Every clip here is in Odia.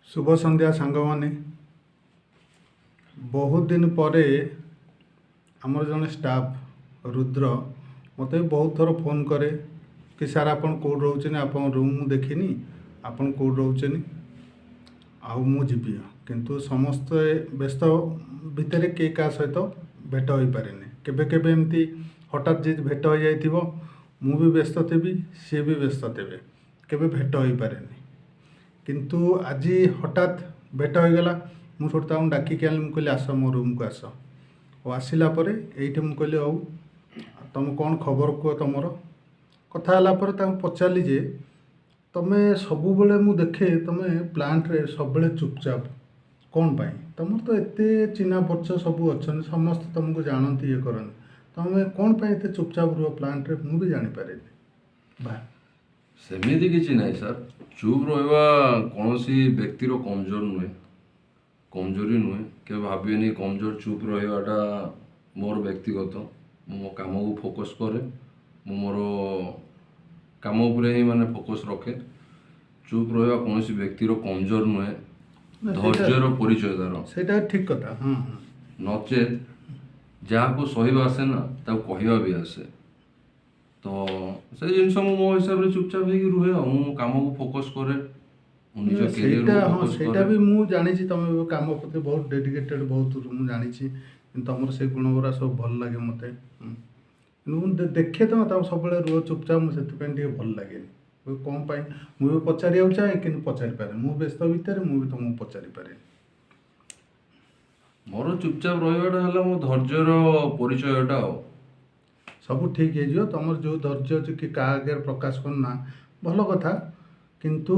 ଶୁଭ ସନ୍ଧ୍ୟା ସାଙ୍ଗମାନେ। ବହୁତ ଦିନ ପରେ ଆମର ଜଣେ ଷ୍ଟାଫ୍ ରୁଦ୍ର ମୋତେ ବହୁତ ଥର ଫୋନ୍ କରେ କି ସାର୍, ଆପଣ କେଉଁଠି ରହୁଛନ୍ତି? ଆପଣଙ୍କ ରୁମ୍ ମୁଁ ଦେଖିନି। ଆପଣ କେଉଁଠି ରହୁଛନ୍ତି ଆଉ ମୁଁ ଯିବି। କିନ୍ତୁ ସମସ୍ତେ ବ୍ୟସ୍ତ ଭିତରେ କେହି କାହା ସହିତ ଭେଟ ହୋଇପାରେନି। କେବେ କେବେ ଏମିତି ହଠାତ୍ ଯଦି ଭେଟ ହୋଇଯାଇଥିବ, ମୁଁ ବି ବ୍ୟସ୍ତ ଥିବି, ସିଏ ବି ବ୍ୟସ୍ତ ଥିବେ, କେବେ ଭେଟ ହୋଇପାରେନି। କିନ୍ତୁ ଆଜି ହଠାତ୍ ଭେଟ ହୋଇଗଲା। ମୁଁ ସେଇଠୁ ତାଙ୍କୁ ଡାକିକି ଆଣିଲି। ମୁଁ କହିଲି, ଆସ, ମୋ ରୁମ୍କୁ ଆସ। ଆଉ ଆସିଲା ପରେ ଏଇଠି ମୁଁ କହିଲି, ହଉ, ତୁମ କ'ଣ ଖବର କୁହ ତୁମର। କଥା ହେଲା ପରେ ତାଙ୍କୁ ପଚାରିଲି ଯେ ତମେ ସବୁବେଳେ, ମୁଁ ଦେଖେ ତମେ ପ୍ଲାଣ୍ଟରେ ସବୁବେଳେ ଚୁପଚାପ, କ'ଣ ପାଇଁ? ତମର ତ ଏତେ ଚିହ୍ନା ପରିଚୟ ସବୁ ଅଛନ୍ତି, ସମସ୍ତେ ତୁମକୁ ଜାଣନ୍ତି, ଇଏ କରନ୍ତି, ତମେ କ'ଣ ପାଇଁ ଏତେ ଚୁପଚାପ ରୁହ ପ୍ଲାଣ୍ଟରେ? ମୁଁ ବି ଜାଣିପାରେନି ବା। ସେମିତି କିଛି ନାହିଁ ସାର୍। ଚୁପ୍ ରହିବା କୌଣସି ବ୍ୟକ୍ତିର କମଜୋର ନୁହେଁ, କମଜୋରି ନୁହେଁ। କେବେ ଭାବିବେନି କମଜୋର ଚୁପ୍ ରହିବାଟା। ମୋର ବ୍ୟକ୍ତିଗତ, ମୁଁ ମୋ କାମକୁ ଫୋକସ୍ କରେ। ମୁଁ ମୋର କାମ ଉପରେ ହିଁ ମାନେ ଫୋକସ୍ ରଖେ। ଚୁପ୍ ରହିବା କୌଣସି ବ୍ୟକ୍ତିର କମଜୋର ନୁହେଁ। ନା, ଧୈର୍ଯ୍ୟର ପରିଚୟ ତାର। ସେଇଟା ଠିକ୍ କଥା, ହଁ ହଁ ନଚେତ୍ ଯାହାକୁ ସହିବା ଆସେ ନା, ତାକୁ କହିବା ବି ଆସେ। ତ ସେଇ ଜିନିଷ ମୁଁ ମୋ ହିସାବରେ ଚୁପଚାପ ହେଇକି ରୁହେ ଆଉ ମୁଁ ମୋ କାମକୁ ଫୋକସ୍ କରେ, ମୁଁ ନିଜ ସେଇଟା କ୍ୟାରିୟରକୁ ଫୋକସ୍ ସେଇଟା କରେ। ବି ମୁଁ ଜାଣିଛି। ତମେ ବି କାମ ପ୍ରତି ବହୁତ ଡେଡିକେଟେଡ୍ ବହୁତ, ମୁଁ ଜାଣିଛି। କିନ୍ତୁ ତମର ସେଇ ଗୁଣ ଗୁଡ଼ା ସବୁ ଭଲ ଲାଗେ ମୋତେ। କିନ୍ତୁ ମୁଁ ଦେଖେ ତମେ ସବୁବେଳେ ରୁହ ଚୁପଚାପ, ମୁଁ ସେଥିପାଇଁ ଟିକେ ଭଲ ଲାଗେନି। ମୁଁ କ'ଣ ପାଇଁ ମୁଁ ବି ପଚାରିବାକୁ ଚାହେଁ, କିନ୍ତୁ ପଚାରିପାରେନି। ମୁଁ ବ୍ୟସ୍ତ ଭିତରେ ମୁଁ ବି ତମକୁ ପଚାରିପାରେନି। ମୋର ଚୁପଚାପ ରହିବାଟା ହେଲା ମୋ ଧୈର୍ଯ୍ୟର ପରିଚୟଟା ଆଉ। ସବୁ ଠିକ୍ ହେଇଯିବ। ତମର ଯେଉଁ ଧୈର୍ଯ୍ୟ ଅଛି କି କାହା ଆଗରେ ପ୍ରକାଶ କରୁନା, ଭଲ କଥା। କିନ୍ତୁ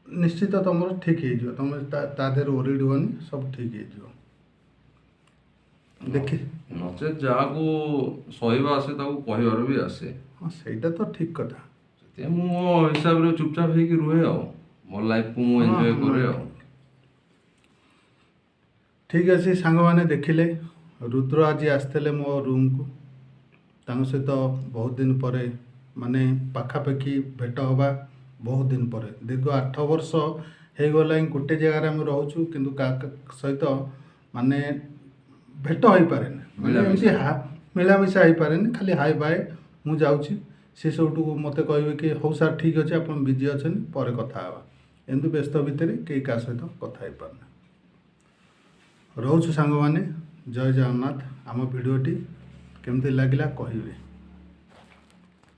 ନିଶ୍ଚିତ ତମର ଠିକ୍ ହେଇଯିବ। ତମେ ତା ଦେହରେ ୱରିଡ୍ ହୁଅନି, ସବୁ ଠିକ୍ ହେଇଯିବ ଦେଖି। ନଚେତ୍ ଯାହାକୁ ସହିବା ଆସେ, ତାକୁ କହିବାର ବି ଆସେ। ହଁ, ସେଇଟା ତ ଠିକ୍ କଥା। ସେଥିପାଇଁ ମୁଁ ମୋ ହିସାବରେ ଚୁପଚାପ ହେଇକି ରୁହେ ଆଉ ମୋ ଲାଇଫକୁ ମୁଁ ଏନ୍ଜୟ କରେ ଆଉ। ଠିକ୍ ଅଛି ସାଙ୍ଗମାନେ, ଦେଖିଲେ ରୁଦ୍ର ଆଜି ଆସିଥିଲେ ମୋ ରୁମ୍କୁ। ତାଙ୍କ ସହିତ ବହୁତ ଦିନ ପରେ ମାନେ ପାଖାପାଖି ଭେଟ ହେବା ବହୁତ ଦିନ ପରେ, ଦୀର୍ଘ 8 ବର୍ଷ ହେଇଗଲାଣି ଗୋଟେ ଜାଗାରେ ଆମେ ରହୁଛୁ, କିନ୍ତୁ କାହା ସହିତ ମାନେ ଭେଟ ହେଇପାରେନି, ମାନେ ଏମିତି ମିଳାମିଶା। ମିଳାମିଶା ହେଇପାରେନି। ଖାଲି ହାଇ ବାଏ, ମୁଁ ଯାଉଛି, ସେ ସବୁଠୁ ମୋତେ କହିବେ କି ହଉ ସାର୍, ଠିକ୍ ଅଛି, ଆପଣ ବିଜି ଅଛନ୍ତି, ପରେ କଥା ହେବା। ଏମିତି ବ୍ୟସ୍ତ ଭିତରେ କେହି କାହା ସହିତ କଥା ହେଇପାରୁନି। ରହୁଛୁ ସାଙ୍ଗମାନେ, ଜୟ ଜଗନ୍ନାଥ। ଆମ ଭିଡ଼ିଓଟି କେମିତି ଲାଗିଲା କହିବେ।